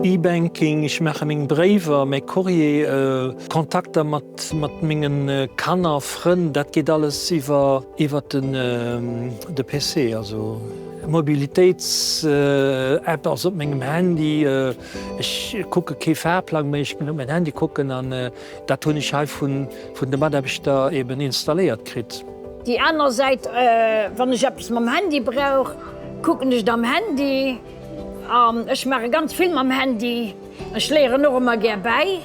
E-Banking, ech maache meng Bréiwer, mäi Courrier, Kontakter mat mat mengen Kanner, Frënn, dat geet alles iwwer iwwer den de PC. Also Mobilitéits-App ass op mengem Handy, ech kucke kee Fahrplang méi, ech ginn op mäin Handy kucken an dat hunn ech hei vun vun de Mataarbechter eben installéiert kritt. Déi aner Säit, wann ech eppes mam Handy brauch, kucken ech et am Handy. An ech maache ganz vill mam Handy. Ech léieren och ëmmer gär bäi.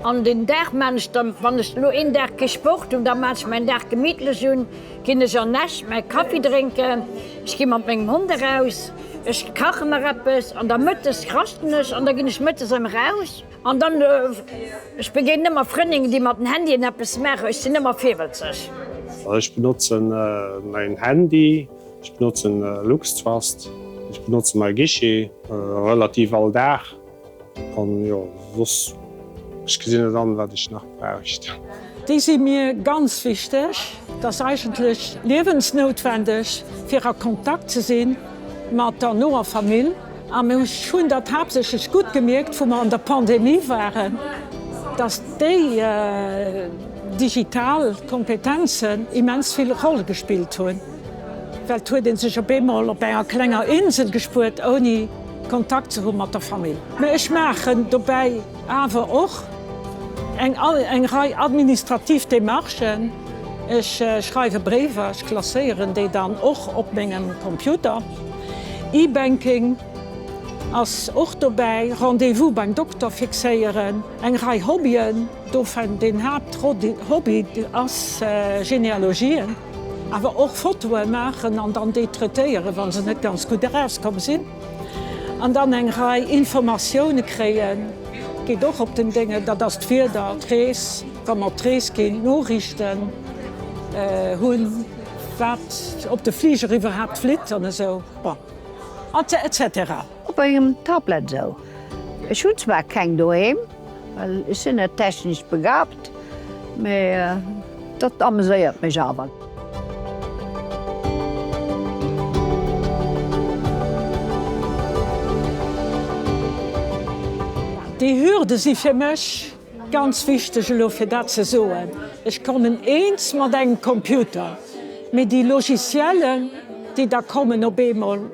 An den Dag maan ech dann, wann ech elo een Dag kee Sport hunn, da maan ech mäin Dag gemittlech un, ginn ech an Esch mäi Kaffi drénken, ech gi mat mengem Hond eraus, ech kache mer eppes an da mëttes raschten ech an da ginn ech mëttes erëm eraus. An dann, ech begéinen ëmmer Frëndinnen, déi mat den Handyen eppes maachen, ech sinn ëmmer virwëtzeg. Ech benotzen mäin Handy, ech benotzen Luxtrust, ech benotzen mäi Guichet relativ all Dag an jo soss, ech gesinn net an wat ech nach bräicht. Déi si mir ganz wichteg. Dat ass eigentlech liewensnoutwendeg, fir a Kontakt ze si mat der noer Famill. A mir hunn dat haaptsächlech gutt gemierkt, wou mer an der Pandemie waren, dass déi digital Kompetenzen immens vill Roll gespillt hunn, well et huet ee sech op eemol op enger klenger Insel gespuert, ouni Kontakt ze hu mat der Famill. Mä ech maachen dobäi awer och eng eng Rei administrativ Demarchen. Ech schreiwe Bréiwer, ech klasséieren déi dann och op mengem Computer. E-Banking ass och dobäi, Rendez-vous beim Dokter fixéieren, eng Rei Hobbyen, dovun den Haapthobby ass Genealogien, awer och Fotoe maachen an dann déi traitéieren, wa se net ganz gutt erauskomm sinn, an dann eng Rei Informatioune kréien, geet och op den Déngen, dat ass d'Wieder, d'Rees, wa mer op d'Rees ginn, d'Noriichten hunn. Wat op de Fliger iwwerhaapt flitt an esou, bon, etc. Op engem Tablet esou. Ech hunn zwar keng doheem, well ech sinn net technesch begabt, mee dat ameséiert mech awer. Déi Hürde si fir mech Ganz wichteg elo fir dat ze soen, ech kommen eens mat engem Computer, mee déi Logiciellen, déi da kommen op eemol,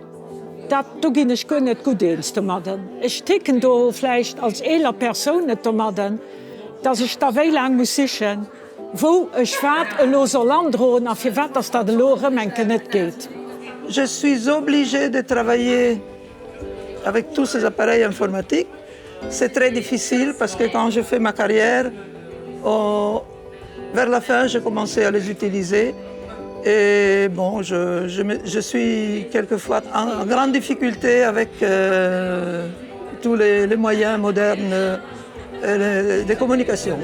dat, do ginn ech guer net gutt eens domadden. Ech ticken do vläicht als eeler Persoun net domadden, dass ech da wéi laang muss sichen, wou ech wat elo soll androen a firwat dass dat elo erëm eng Kéier net geet. Je suis obligée de travailler avec tous ces appareils informatiques. C'est très difficile parce que quand j'ai fait ma carrière, oh, vers la fin, j'ai commencé à les utiliser. Et bon, je, je, je suis quelquefois en grande difficulté avec euh, tous les, les moyens modernes euh, de communication.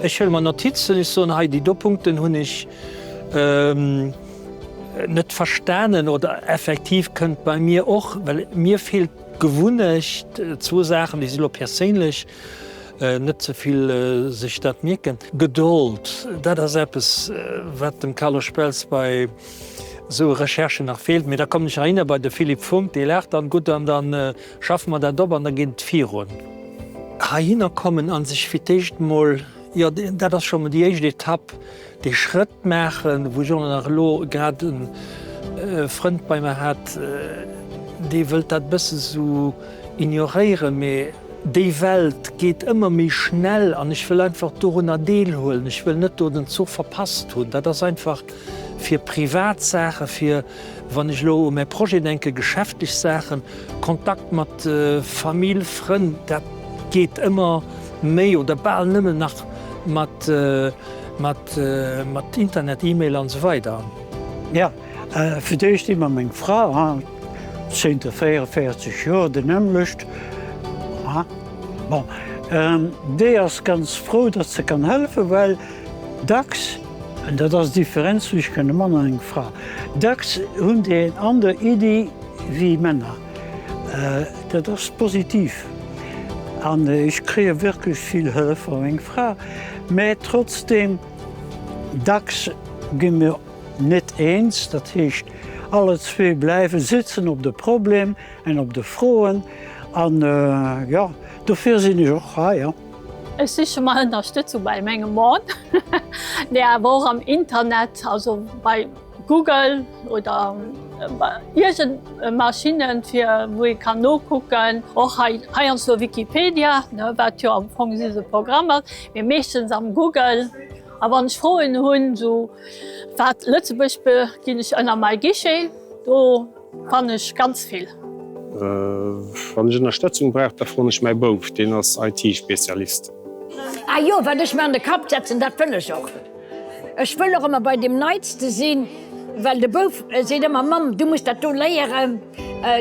Ech huele mer Notizen, ech soen, hei déi do Punkten hunn ech net verstanen oder effektiv kënnt bei mir och, well mir feelt d'Gewunnecht, zwou Saachen, déi si lo perséinlech, net ze vill sech dat mierken, Gedold, dat ass eppes, wat dem Carlo Speltz bei esou Recherchen nach feelt, mee da kommen ech heihinner bei de Philippe Funck, dee laacht dann gutt an da schaffe mer dat op an da geet et virun. Heihinner kommen a sech fir d'éischt emol, jo dat ass scho mol déi éischt Etapp, Dee Schrëtt maachen, wou ech och nach elo grad e Frënd bei mer hat, dee wëllt dat e bësse sou ignoréieren, mee déi Welt geet ëmmer méi schnell an ech wëll einfach dorunner deelhuelen. Ech wëll net do den Zuch verpasst hunn. Dat ass einfach fir privat Saachen, fir, wann ech elo u mäi Projet denken, geschäftlech Saachen, Kontakt mat Famill, Frënn, dat geet ëmmer méi oder bal nëmmen nach mat mat mat Internet, E-Mail an esou weider. Ja, fir d'éischt ëmmer meng Fra, ha, zënter 44 Joer déi nämmlecht, ha, bon, déi ass ganz frou, datt se kann hëllefen, well dacks, an dat ass d'Differenz zwëschen engem Mann an enger Fra, dacks hunn déi eng aner Iddi wéi Männer. Dat ass positiv an ech kréie wierklech vill Hëllef vu meng Fra, mä trotzdem dacks. gi mir net eens, dat heescht allezwee bleiwe sitzen op de Problem en op de Froen an jo, dofir sinn ech och hei. Jo. Ech siche mer Ënnerstëtzung bei mengem Mann, mee awer och am Internet, also bei Google oder iergend Maschinnen, fir wou ee kann nokucken. Och hei heiansdo Wikipedia, wat jo am Fong just e Programm ass, mee meeschtens am Google. A wann ech Froen hunn, sou wat Lëtzebuerg be, ginn ech ënner mei Guichet, do fannen ech ganz vill. Wann ech Ënnerstëtzung brauch, da froen ech mäi Bouf, deen ass IT-Spezialist. Ah jo, wat ech mer an de Kapp setzen, dat wëll ech och. Ech wëll och ëmmer bei deem Neitste sinn, well de Bouf seet ëmmer, Mamm, du muss dat do léieren,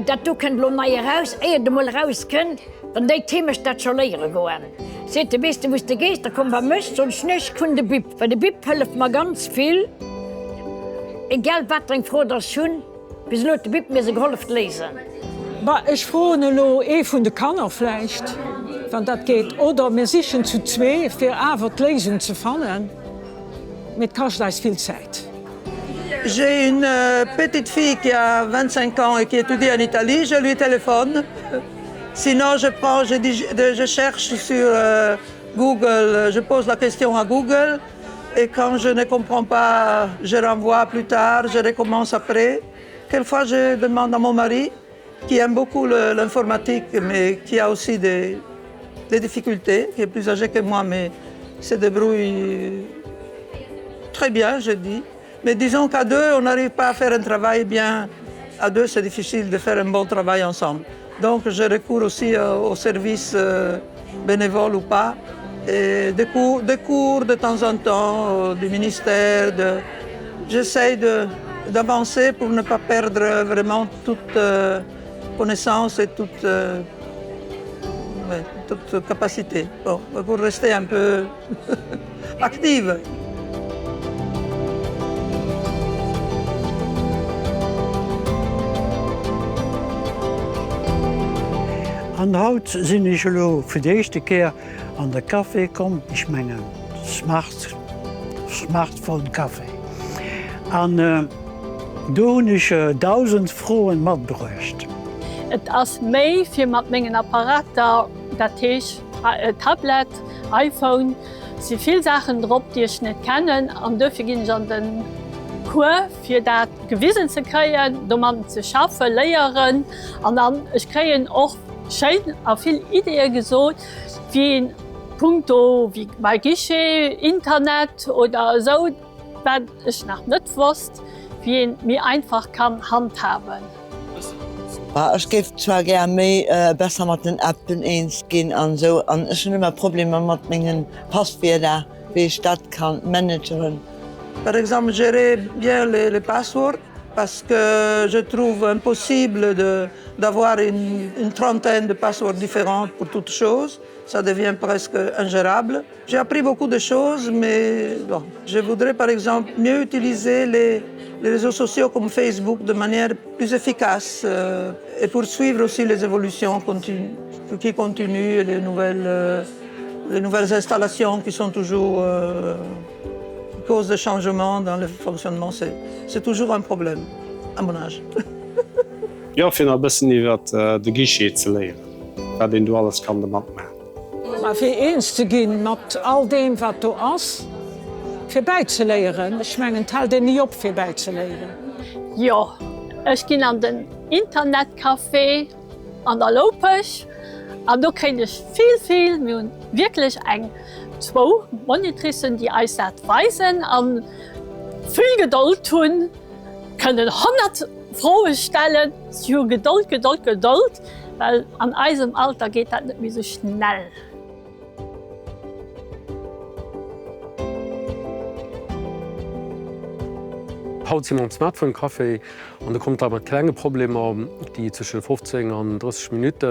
dat do kënnt elo nei eraus. Éier et emol erauskënnt, dann déi mech dat scho léiere goen. Seet e, Weess de, wou s de gees? Da komm bei mech. Sot ech, Nee, ech hunn de Bip. Well de Bip hëlleft mer ganz vill, egal wat fir eng Fro dass ech hunn. Bis elo huet de Bip mir se gehollef léisen. Bah, ech froen elo ee vun de Kanner vläicht, wann dat geet, oder mir sichen zu zwee, fir awer d'Léisung ze fannen. Mee et kascht eis vill Zäit. J'ai une petite fille qui a 25 ans et qui étudie en Italie, je lui téléphone. Sinon je prends, je, je cherche sur Google, je pose la question à Google et quand je ne comprends pas, je renvoie plus tard, je recommence après. Quelquefois je demande à mon mari qui aime beaucoup l'informatique mais qui a aussi des, des difficultés, qui est plus âgé que moi mais se débrouille très bien, je dis. Mais disons qu'à deux, on n'arrive pas à faire un travail bien. À deux, c'est difficile de faire un bon travail ensemble. Donc je recours aussi euh, aux services euh, bénévoles ou pas, et des cours, des cours de temps en temps euh, du ministère. De... J'essaye d'avancer pour ne pas perdre vraiment toute euh, connaissance et toute, euh, ouais, toute capacité. Bon, pour rester un peu active. An haut sinn ech elo fir déi éischte Kéier an de Café komm, ech mengen Smart, Smartphone Café. An do hunn ech 1.000 Froen matbruecht. Et ass méi fir mat mengen Apparater, dat heescht Tablet, iPhone, si vill Saachen drop, déi ech net kennen an duerfir ginn ech an de Cours, fir dat gewisen ze kréien, domadden ze schaffen, léieren an dann ech kréien och schéin a vill Ideeë gesot, wéi een punkto wéi bei Guichet, Internet oder esou, wat ech nach net wosst, wéi een méi einfach kann handhaben. Bah, ech géif zwar gär méi besser mat den Appen eens ginn an esou, an ech hunn ëmmer Problemer mat mengen Passwierder, wéi ech dat kann manageren. Par exemple gérer bien les passwords parce que je trouve impossible de d'avoir une une trentaine de passwords différents pour toutes choses, ça devient presque ingérable. J'ai appris beaucoup de choses, mais bon, je voudrais par exemple mieux utiliser les, les réseaux sociaux comme Facebook de manière plus efficace euh, et poursuivre aussi les évolutions continu, qui continuent et les nouvelles, euh, les nouvelles installations qui sont toujours euh, cause de changements dans le fonctionnement. C'est toujours un problème à mon âge. Jo, fir nach e bëssen iwwert de Guichet ze léieren, wat een do alles kann domat maachen. Mä fir eens ze ginn mat all deem, wat do ass, fir bäizeléieren, ech mengen, et hält een ni op, fir bäizeléieren. Jo, ech ginn an den Internetcafé an der Loupech an do kréien ech vill, vill, mir hunn wierklech eng, zwou Monitricen, déi eis dat weisen a vill Gedold hunn, kënnen 100 Froe stellen. Si hu Gedold, Gedold, Gedold. Well an eisem Alter geet dat net méi sou schnell. Haut si mer am Smartphone Café an do kommen d'Leit mat klenge Problemer, déi zwësche 15 an 30 Minutte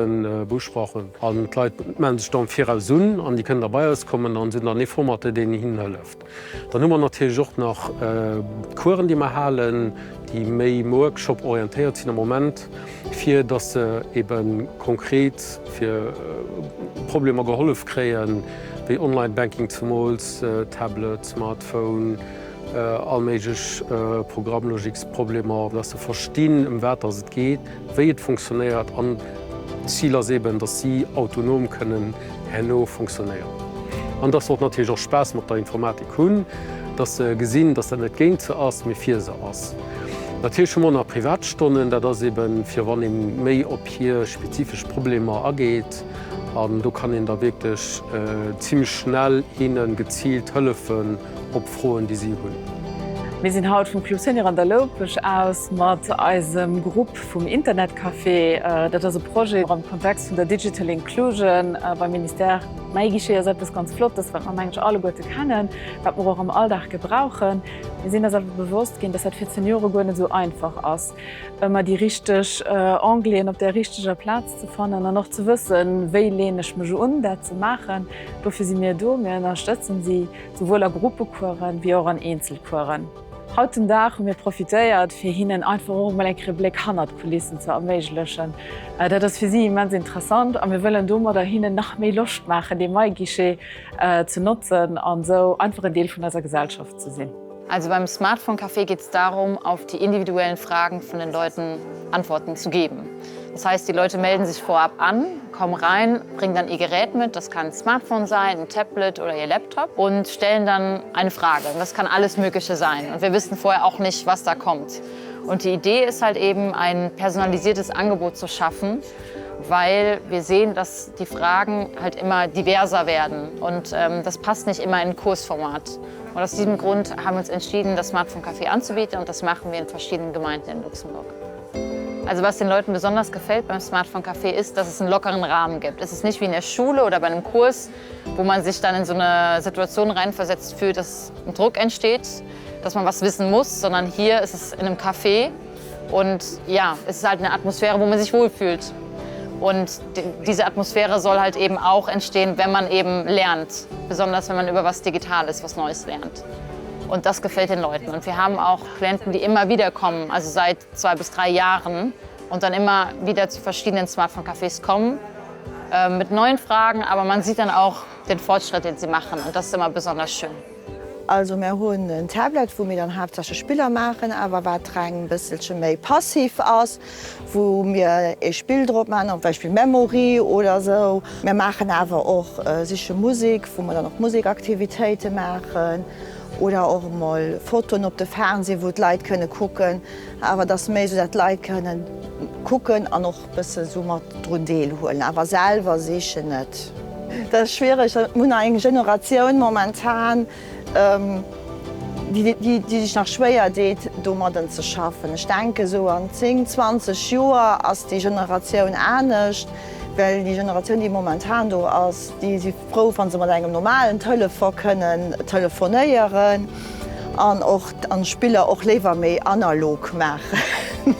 beusprochen. An d'Leit mellen sech da am Viraus un an déi kënnen da bei eis kommen an sinn dann ee Formateur, deen hinnen hëlleft. Dann hu mer natierlech och nach d'Coursen, déi mer halen, déi méi Workshop-orientéiert sinn am Moment, fir dass se ebe konkret fir Problemer gehollef kréien, wéi Online-Banking zemools, Tablet, Smartphone. all méiglech Programmlogiksproblemer, dass se verstinn, ëm wat dass et geet, wéi et fonctionnéiert an d'Zil ass eben, dass si autonom kënnen herno fonctionnéieren an dass se och natierlech och Spaass mat der Informatik hunn, dass se gesinn, dass dat net géint se ass, mee fir se ass. Natierlech hu mer och nach Privatstonnen, dat ass eben fir wann ee méi op hir spezifesch Problemer ageet an do kann een da wierklech zimlech schnell hinne geziilt hëllefen op Froen, déi si hunn. Mir sinn haut vum Club Senior an der Loupech aus mat eisem Grupp vum Internetcafé. Dat ass e Projet am Kontext vun der Digital Inclusion beim Ministère. MyGuichet ass eppes ganz Flottes, wat mer mengen ech alleguerte kennen, wat mer och am Alldag gebrauchen. Mir sinn eis awer bewosst ginn, dass dat fir d'Seniore guer net esou einfach ass, ëmmer déi richteg Ongleten op där richteger Plaz ze fannen an och ze wëssen, wéi leen ech mech un, dat ze maachen. Dofir si mir do, mir ënnerstëtzen si. souwuel a Gruppecoursen wéi och an Eenzelcoursen. Haut den Dag hu mir profitéiert, fir hinnen einfach och emol eng Kéier e Bléck hannert d'Kulissen ze erméiglechen. Dat ass fir si immens interessant a mir wëllen domadder hinnen nach méi Loscht maachen, dee MyGuichet ze notzen an esou einfach en Deel vun eiser Gesellschaft ze sinn. Also beim Smartphone Café geht es darum, auf die individuellen Fragen von den Leuten Antworten zu geben. Das heißt, die Leute melden sich vorab an, kommen rein, bringen dann ihr Gerät mit, das kann ein Smartphone sein, ein Tablet oder ihr Laptop und stellen dann eine Frage. Und das kann alles Mögliche sein. Und wir wissen vorher auch nicht, was da kommt. Und die Idee ist halt eben, ein personalisiertes Angebot zu schaffen, weil wir sehen, dass die Fragen halt immer diverser werden. Und ähm, das passt nicht immer in ein Kursformat. Und aus diesem Grund haben wir uns entschieden, das Smartphone Café anzubieten und das machen wir in verschiedenen Gemeinden in Luxemburg. Also was den Leuten besonders gefällt beim Smartphone Café ist, dass es einen lockeren Rahmen gibt. Es ist nicht wie in der Schule oder bei einem Kurs, wo man sich dann in so eine Situation reinversetzt fühlt, dass ein Druck entsteht, dass man was wissen muss, sondern hier ist es in einem Café und ja, es ist halt eine Atmosphäre, wo man sich wohlfühlt. Und diese Atmosphäre soll halt eben auch entstehen, wenn man eben lernt, besonders wenn man über was Digitales, was Neues lernt. Und das gefällt den Leuten. Und wir haben auch Klienten, die immer wieder kommen, also seit zwei bis drei Jahren und dann immer wieder zu verschiedenen Smartphone-Cafés kommen äh, mit neuen Fragen, aber man sieht dann auch den Fortschritt, den sie machen und das ist immer besonders schön. Also mär hunn en Tablet, wou mir dann haaptsächlech Spiller maachen, awer wat reng e bësselche méi passiv ass, wou mir ee Spill drop maachen, zum Beispill Memory oder esou. Mär maachen awer och siche Musek, wou mer dann och Musekaktivitéite maachen oder och emol Fotoen op de Fernseh, wou d'Leit kënne kucken. Awer et ass méi esou, dat d'Leit kënnen kucken an och bësse sou mat drun deelhuelen, awer selwer sichen net. Dat ass schwiereg. Mir hunn eng Generatioun momentan, déi sech nach schwéier deet, domadden ze schaffen. Ech denke sou an 10, 20 Joer ass déi Generatioun anescht, well déi Generatioun, déi momentan do ass, déi si frou, wa se mat engem normalen Telefon kënnen telefonéieren an och an Spiller och léiwer méi analog maachen.